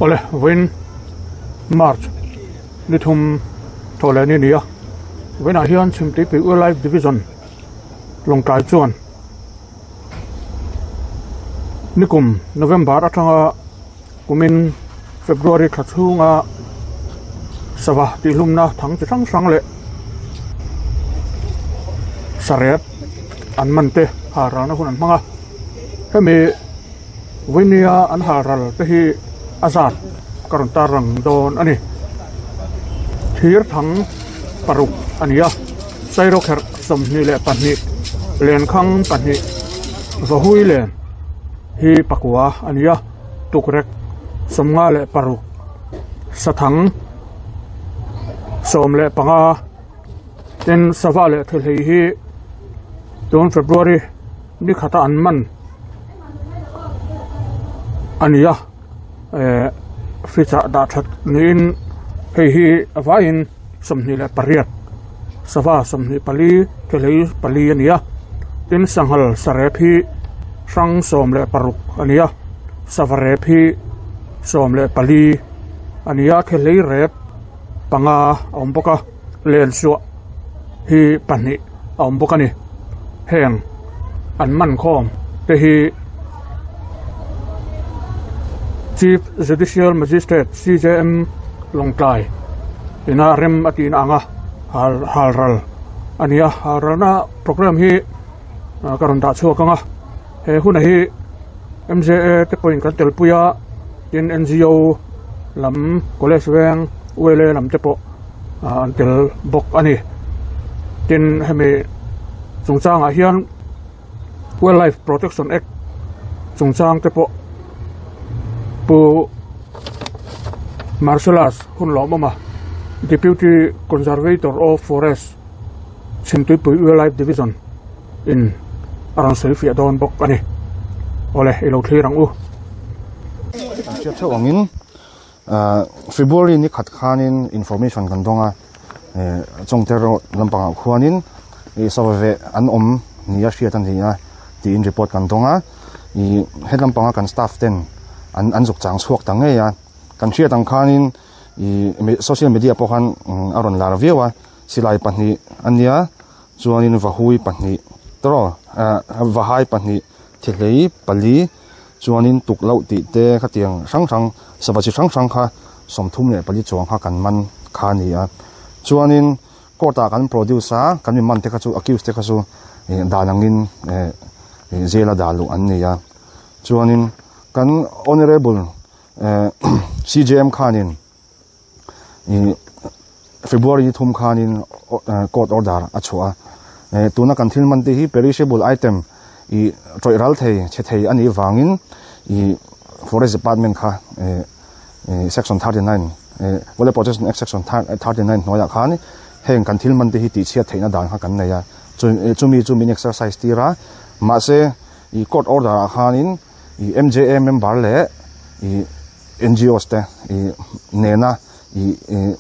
Awle, vawiin March ni thum thaw leh ni a ni a, vawiinah hian Chhimtuipui Wildlife Division Lawngtlai chuan nikum November atanga kumin February thla chhunga sava tihhlumna thang chi hrang hrang leh sarep an man te hal ralna hun an hmang a, hemi Vawinia an hal ral te hi a zat ka rawn tar lang dawn a ni. Thir thang paruk a ni a, Sairawkherh 22, Lenkhang pahnih, Vahui len hi pakua a ni a, Tukrek 56, Sathang 15, tin sava leh thawhlei hi tun February ni khata an man a ni a eh fridge ah dah that niin hei hi a vaiin 28 sava 24 thawhlei pali a ni a tin sanghal sarep hi hrang 16 a ni a sava rep hi 14 a ni a thawhlei rep panga a awm bawk a len suah hi pahnih a awm bawk a ni heng an man khawm te hi Chief Judicial Magistrate C_J_M Lawngtlai ina rem a tihna ang a hal hal ral a ni a hal ralna programme hi ka rawn dah chhuak ang a he hunah hi M_J_A te pawhin kan telpui a tin N_G_O lam college veng U_L_A lam te pawh an tel bawk a ni tin hemi chungchangah hian wildlife protection act chungchang te pawh pu Marcellus hun lawmawm a deputy conservator of forest Chhimtuipui wildlife division in a rawn sawi fiah dawn bawk a ni awle i lo thlir ang u. Kan hriat theuh angin ahh February ni khat khanin information kan dawng a eh chawngte rawh lampangah khuanin ih sava veh an awm ni a hriat a ni a tiin report kan dawng a ih he lampanga kan staff ten an an zuk chang chhuak ta ngei a kan hriat ang khanin ih social media pawh khan a rawn lar viau a silai pahnih a nia. Chuanin vahui pahnih tawh ah vahai pahnih thihlei pali chuanin tukloh tih te khatiang hrang hrang sava chi hrang hrang kha 34 chuang kha kan man kha a ni a. Chuanin court ah kan produce a kan mi man te kha chu accused te kha chu ih dan angin eh jail a dah luh an ni a. Chuanin kan honourable eh C_J_M khanin. Ih February ni thum khanin court order a chhuah a eh tuna kan thil man te hi perishable item ih tawih ral thei chhe thei a nih vangin ih forest department kha eh ih section 39 eh wildlife protection act section 39 hnuaiah khan heng kan thil man te hi tih chhiat theihna dan kha kan nei a chumi chu min exercise tir a mahse ih court order ah khanin ih M_J_A member leh ih. NGOs te ih nena ih ih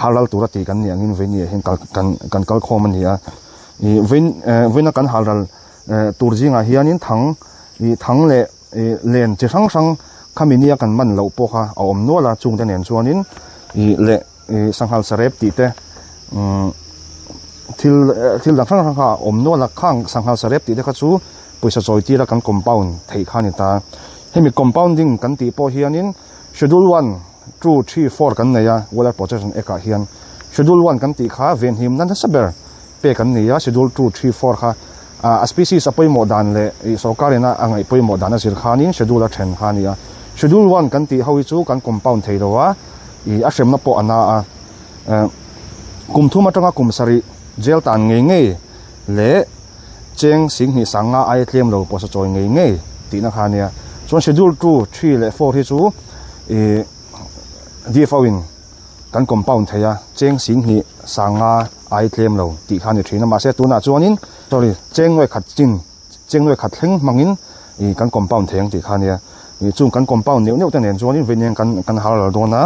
halral tura tih kan nih angin vawinia hian kal kan kan kal khawm a ni a ih vawiin eh vawiina kan halral eh tur zingah hianin thang ih thang leh ih len chi hrang hrang khami nia kan man loh pawh kha a awm nual a chungte nen chuanin ih leh ih sanghal sarep tih te umm thil thil dang hrang hrang kha a awm nual a khang sanghal sarep tih te kha chu pawisa chawi tira kan compound theih kha a ni ta. Hemi compounding kan tih pawh hianin Schedule one, two, three, four kan nei a, Wildlife Protection Act ah hian Schedule one kan tih kha venhimna nasa ber pek an ni a, Schedule two, three, four kha a species a pawimawh dan leh ih sorkar ina a ngaih pawimawh dan a zir khanin schedule a then kha a ni a. Schedule one kan tih ho hi chu kan compound thei lo a, ih a hremna pawh a na a. Kum thum atanga kum sarih jail tan ngei ngei leh Cheng 20 sanga aia tlem lo pawisa chawi ngei ngei tihna kha a nia. Chuan schedule two, three leh four hi chu ih D_F_O in kan compound thei a, cheng 20 sanga aia tlem lo tih kha a ni thin a. Mahse tunah chuanin sorry cheng nuai khat chin cheng nuai khat thleng hmangin ih kan compound thei ang tih kha a nia. Ih chung kan compound neuh neuh te nen chuanin veinia kan kan hal ral dawn a,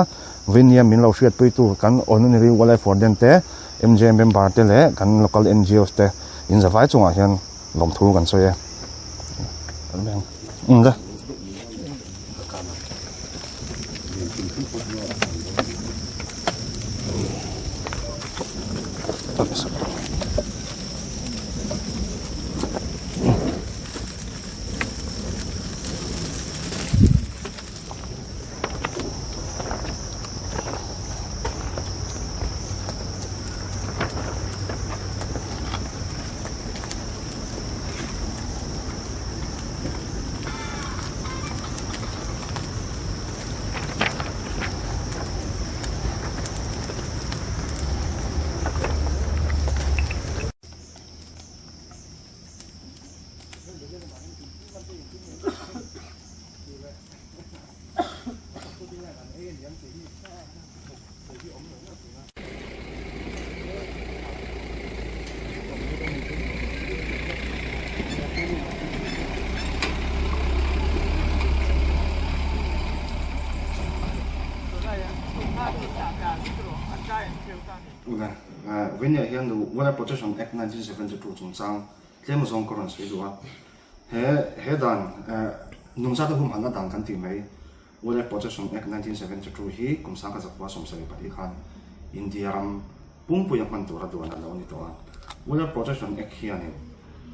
veinia min lo hriatpuitu kan Honorary Wildlife Warden te M_J member te leh kan local N_G_Os te In zavai chungah hian lawmthu kan sawi e. Venia hian Water Protection Act 1972 chungchang tlem zawng ka rawn sawi duh a. He he dan nungchate humhalna dan kan tih mai Wildlife Protection Act 1972 hi kum sangkhat zakua 74 khan India ram pumpuia hman tura duan a lo ni tawh a. Wildlife Protection Act hianin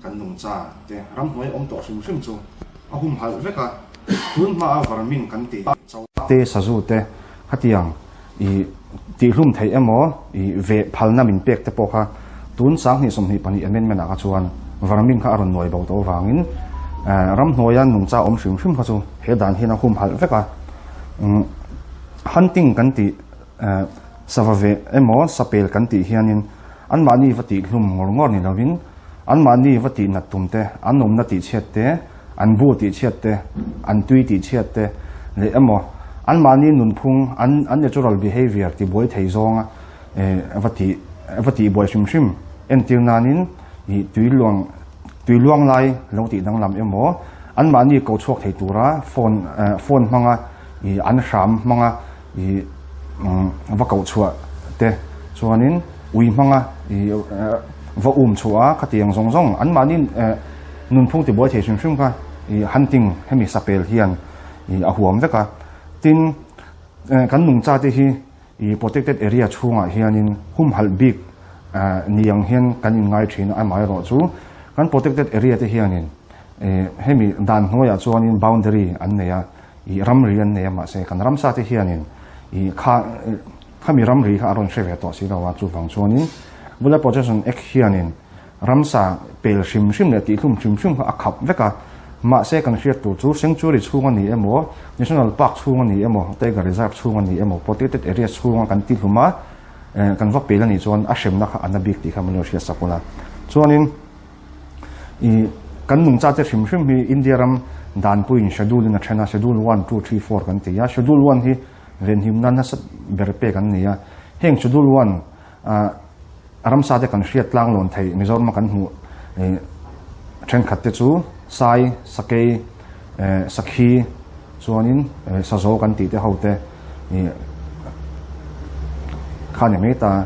kan nungcha te ramhnuai awm tawh hrim hrim chu a humhalh vek a, tun hmaa vermin kan tih cho te sazu te khatiang i tihhlum theih emaw i veh phalna min pek te pawh kha tun 2022 amendment ah kha chuan vermin kha a rawn nuai bo tawh avangin ramhnuaia nungcha awm hrim hrim kha chu he dan hian a humhalh vek a. Hunting kan tih sava veh emaw sapel kan tih hianin anmahni va tihhlum ngawr ngawr ni lovin anmahni va tihnat tum te, an awmna tihchhiat te, an bu tihchhiat te, an tui tihchhiat te leh emaw anmahni nunphung, an an natural behaviour tibuai thei zawnga va tih va tihbuai hrim hrim entir nanin ih tui luang tui luang lai lo tih danglam emaw anmahni ko chhuak thei tura phone phone hmanga ih an hram hmanga ih va koh chhuah te chuanin ui hmanga ih va um chhuah a khatiang zawng zawng anmahni Nunphung tibuai thei hrim hrim kha i hunting hemi sapel hian i a huam vek a. Tin, kan nungcha te hi i protected area chhungah hianin humhalh bik ni ang hian kan inngai thin a, amaherawh chu kan protected area te hianin hemi dan hnuaiah chuanin boundary an nei a, i ramri an nei a mahse kan ramsa te hianin i kha khami ramri kha a rawn hre ve tawh si lo a, chuvang chuanin Wildlife Protection Act hianin Ramsa pel hrim hrim leh tihhlum hrim hrim kha a khap vek a, mahse kan hriat tur chu Sanctuary chhung a ni emaw, National Park chhung a ni emaw, Tiger Reserve chhung a ni emaw, Protected Area chhunga kan tihlum a, kan va pel a nih chuan a hremna kha a na bik tih kha min lo hriat sak ula. Chuanin i kan nungcha te hrim hrim hi India ram danpuiin Schedule in a then a, Schedule one, two, three, four kan ti a, Schedule one hi venhimna nasa ber pek an ni a, heng Schedule one Ramsa te kan hriat tlang lawn theih Mizorama kan hmuh thenkhat te chu Sai, Sakei, Sakhi chuanin Sazaw kan tih te ho te kha ni mai ta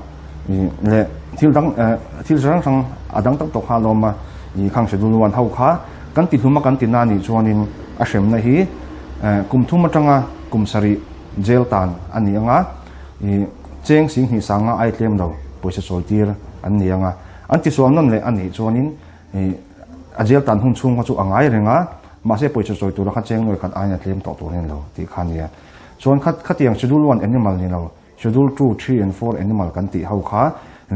leh thil dang thil hrang hrang a dang tak tawh kha a lawm a khang schedule one ho kha kan ti hlum a kan ti na nih chuanin a hremna hi kum thum atanga kum sarih jail tan a ni ang a. I cheng singhnih sanga ai tlem lo pawisa chawi tir an ni ang a, an tisual nawn leh a nih chuanin i a jail tan hun chhung kha chu a ngai reng a, mahse pawisa chawi tura kha cheng nuai khat aiin a tlem tawh tur a ni lo tih kha a ni a. Chuan kha khatiang schedule one animal ni lo, schedule two, three and four animal kan tih ho kha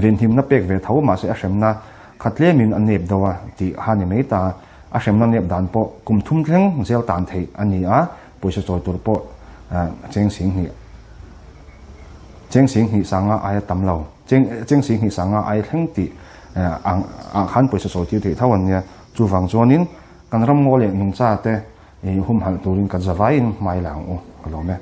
venhimna pek ve tho mahse a hremna kha tlemin a nep deuh a tih kha a ni mai ta. A hremna nep dan pawh kum thum thleng jail tan theih a ni a, pawisa chawi tur pawh cheng singhnih Cheng singhnih sanga aia tam lo, cheng cheng singhnih sanga aia thleng tih ang ah khan pawisa sawi tir theih tho an nia. Chuvang chuanin kan ramngaw leh nungcha te humhalh turin kan zavaiin hmai la ang u ka lawm e.